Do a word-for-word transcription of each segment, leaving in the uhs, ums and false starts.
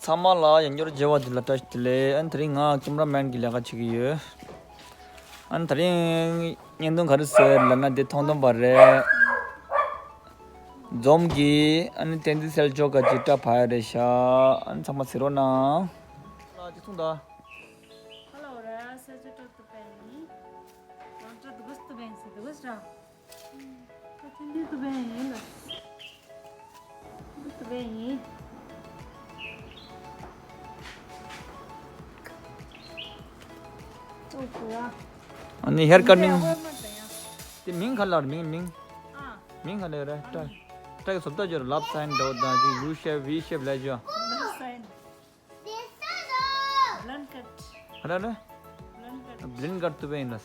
ཚང་མ་ལ་ཡང་བསྐྱར་མཇལ་བ་དེ་ལ་བཀྲ་ཤིས་བདེ་ལེགས། ཨ་ནི་དེ་རིང་ང་ཀེམ་ར་མེན་གྱི་ལས་ཀ་བྱེད་ཀྱི་ཡོད། ཨ་ནི་དེ་རིང་བརྙན་ཐུང་ག་རེ་བཟོས་ལབ་ན་འདི་ཐུང་ཐུང་པ་རེད། འཛོམས་ཀྱིས་ཨ་ནི་བསྟན་འཛིན་གསལ་མཆོག་ག་ཅིག་སྐྲ་ཕར་རེད་ཤག་ཨ་ནི་ཚང་མ་གཟིགས་རོགས་གནང་། ལ་ཅིག་ཐུང་ད། ཧ་ལོ་ར་ས་ཅི་ཏོ་ཏུ་པན་ནི། ཝང་ཏྲ་དུ་གུ་སི་ཏུ་པན་སི་དུ་གུ་སི་ར། ཁ་ཐུན་ཏི་ཏུ་པན་ཡིན་ལ། ཏུ་པན་ཡིན། ཨ་ནི་ཧེར་ཀ་ནིང་། དེ་མིང་ག་ལ་མིང་མིང་། མིང་ག་ལ་རེད་ཏྲ། ཏྲ་གི་སོབ་ཏ་ཇོར་ལབ་སའིན་འདྲ་བོ་དང་ཅིག་ཡུ་ཤེབ་ཝི་ཤེབ་ལ་ཇོ། ལབ་སའིན། Blunt cut. ཧ་ལ་ལ། Blunt cut. Blunt cut ཏུ་བས་ཡིན་ལ།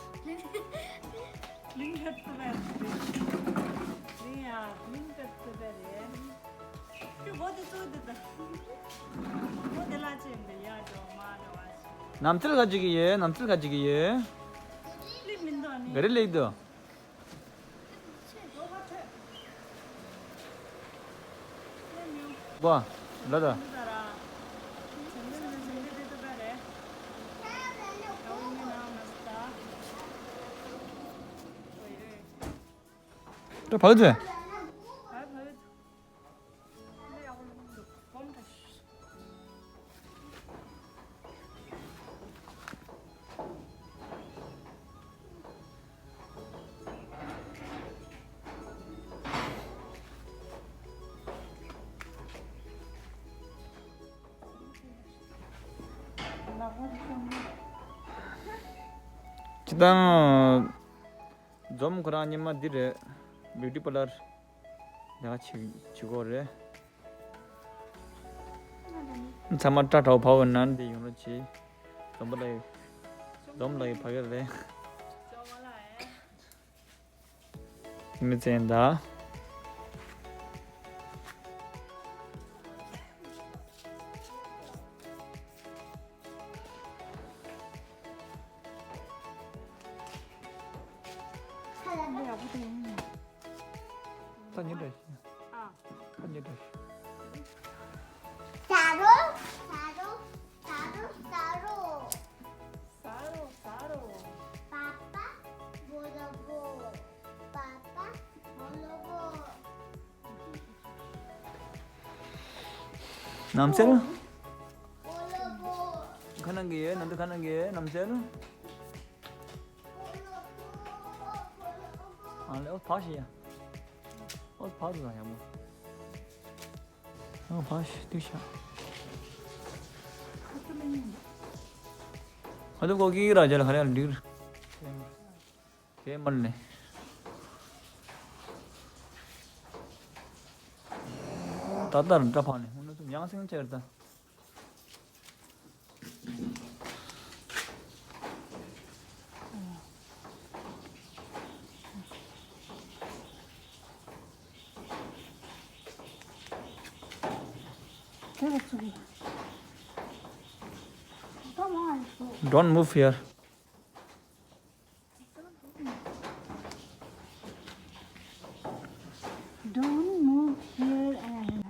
Blunt cut ཏུ་བས། ཡིན་ཡ། Blunt cut ཏུ་བས་རེད། ཁྱོད་བོད་དུ་ཚོད་དུ་ད། བོད་དུ་ལ་ཅེ་འདི་ཡ་འགྲོ་མ་འགྲོ་བ་ཞིག་ནམ་ཚིལ་ག་ཅིག་ཡོད། ནམ་ཚིལ་ག་ཅིག་ཡོད། ལིག་མིན་འདུག་ནི། ག་རེ་ལེགས་འདུག་བ། ལ་ད། ད་བག་ཚོད། ཅི་དང་། འཛོམས་ཁོ་རང་ཉི་མ་འདི་རེད། བིའུ་ཊི་པ་ལར་ལས་ཀ་བྱེད་བྱེད་དགོས་རེད། ཚང་མ་སྐྲ་བྲ་བོ་བབས་ན་འདི་ཡོང་རོགས་གྱིས། འཛོམས་པ་ལ་ཡི། འཛོམས་ལ་ཡི་ཕ་གི་རེད། མི་ཚེ་འདའ། ད་ཉིན་འདྲ་ཞིག་ཨ། ད་ཉིན་འདྲ་ཞིག་ཟ་རོ། ཟ་རོ། ཟ་རོ། ཟ་རོ། ཟ་རོ། ཟ་རོ། པ་པ། བོ་ལོ་བོ། པ་པ། བོ་ལོ་བོ། ནམ་ཟེར། བོ་ལོ་བོ། ཁ་ནང་གི་ཡོད། ནམ་དུ་ཁ་ནང་གི་ཡོད། ནམ་ཟེར། ཨ་ལེ། ཨོ་ཕ་ཤི་ཡ། ཨོ་ཕ་རུ་ཡ་མོ། ཨོ་ཕ་ཤི་ཏུ་ཤ། ཨ་ཏུ་ཀོ་ཀི་ར་ཇལ་ཁ་ར་ལིར། ཁེ་མར་ནེ། ད་ལྟར་འདྲ་ཕག་ནེ་ཧུ་ནུ་ཚུ་ཡང་སེང་ཆེར་ད། Don't move here. Don't move here and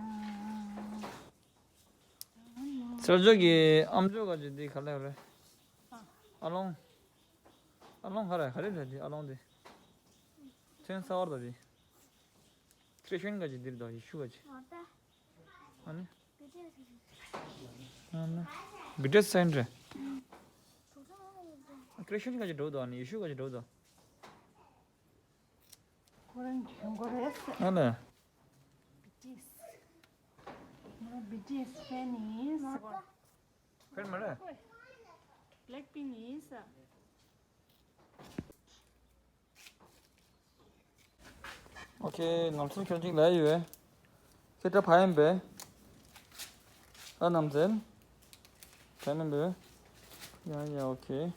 གསར་འབྱོར་གྱི་ཨམ་ཅོག་ག་ཅིག་འདི་ག་ལེགས་རེད། ཨ་ལོང་། ཨ་ལོང་ག་རེ་ག་རེ་རེད་འདི་ཨ་ལོང་འདི། ཚོན་གསར་བ་རེད་འདི། ཁྲི་ཤོན་ག་ཅིག་འདིར་འདུག་ཡེ་ཤུ་ག་ཅིག་ཨ་ནི། ཨ་ནི། བི་ཏི་ཨེས་སའིན་རེད། ཁྲི་ཤོན་ག་ཅིག་འགྲོ་འདུག་ཨ་ནི་ཡེ་ཤུ་ག་ཅིག་འགྲོ་འདུག་ཁོ་རང་གི་ཁྱོད་ཀོ་རེད། ཨ་ལ། བི་ཏི་ཨེས། ང་བི་ཏི་ཨེས་ཕེན་ཡིན་ཟེར་བ། ཕེན་མ་རེད། Blackpink ཡིན་ཟེར། ཨོ་ཁེ། ནམ་ཚོད་ཁྱོད་ཅིག་ལ་ཡོད། ཁྱེད་ད་ཕ་ཡིན་པས། ཨ་ནམ་ཚན། ཕ་ཡིན་པས། ཡ་ཡ་ཨོ་ཁེ།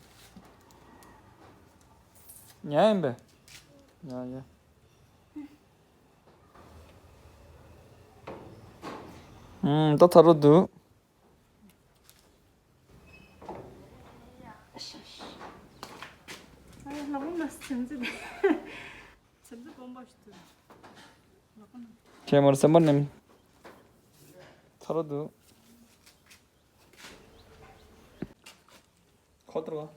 ཉ་ཡིན་པས། ཡ་ཡ། ཨུམ། ད་ཚར་རོ་འདུག་ཁྱེད་མར་སེམས་པ་ནེམ། ཚར་རོ་འདུག་ཁོ་ཐོར་བ།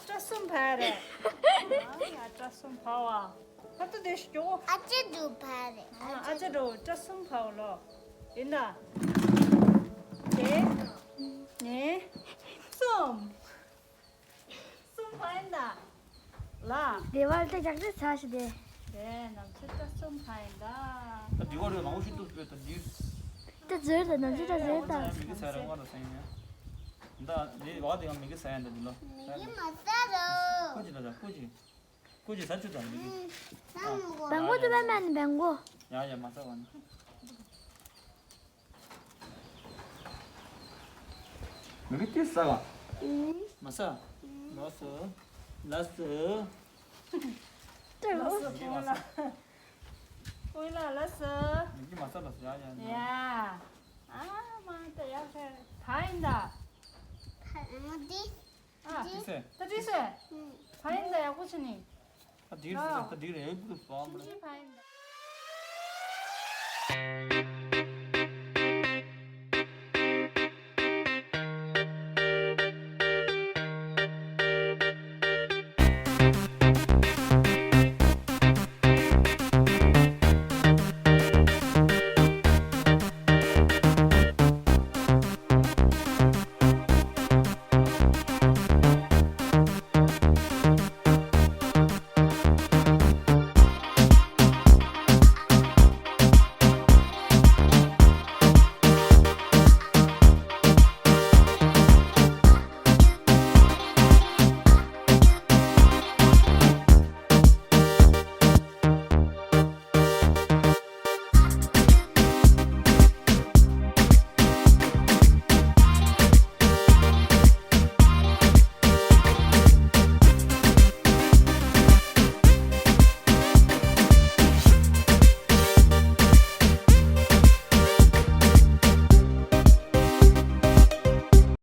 སྐྲ་གསུམ་ཕར་རེད། ཨ་ཡ་སྐྲ་གསུམ་ཕར་བ། ཕར་ཚུར་དེ་ཞོག་ཨ་ཅེ་འདུག་ཕར་རེད། ཨ་ཅེ་འགྲོ་སྐྲ་གསུམ་ཕར་བ་ལོ། ཡིན་ད། དེ། ནས། གསུམ། གསུམ་ཕར་ཡིན་ད། ལ། དེ་བར་དེ་རྒྱག་དེ་ཚ་ཞིག་དེ། དེ་ནམ་ཚོད་སྐྲ་གསུམ་ཕར་ཡིན་ད། ད་དེ་བར་ཡོད་མང་པོ་ཞིག་འདུག་ད་འདི། ད་ཟེར་ད་ནམ་ཚོད་ད་ཟེར་ད། མི་གི་ཚ་ར་ང་ར་ས་ཡིན་ཡ། ད་དེ་བ་དེ་ག་མི་གི་ས་ཡིན་ད་འདི་ལོ། མི་གི་མ་ས་རོ། ཀུ་ཅི་ལ་ད་ཀུ་ཅི། ཀུ་ཅི་ས་ཆུ་ད་མི་གི། ཨ། བན་གོ་དེ་བན་མན་བན་གོ། ཡ་ཡ་མ་ས་བ་ནི། མི་གི་ཏི་ས་ག། མ་ས། ལ་ས། ལ་ས། ལ་ས། ཨོ་ལ་ལ་ས། མི་གི་མ་ས་ལ་ས་ཡ་ཡ། ཡ། ཨ་མ་ད་ཡ་ཧེ། ད་ཡིན་ད། ཨ། ཏི་སེ། ད་ཏི་སེ། ད་ཡིན་ད་ཡག་པོ་བྱས་ནི། ད་དེ་རེད་ད་དེ་རེད་ཡོད་དུ་སོང་། ཕ་ཡིན་ད།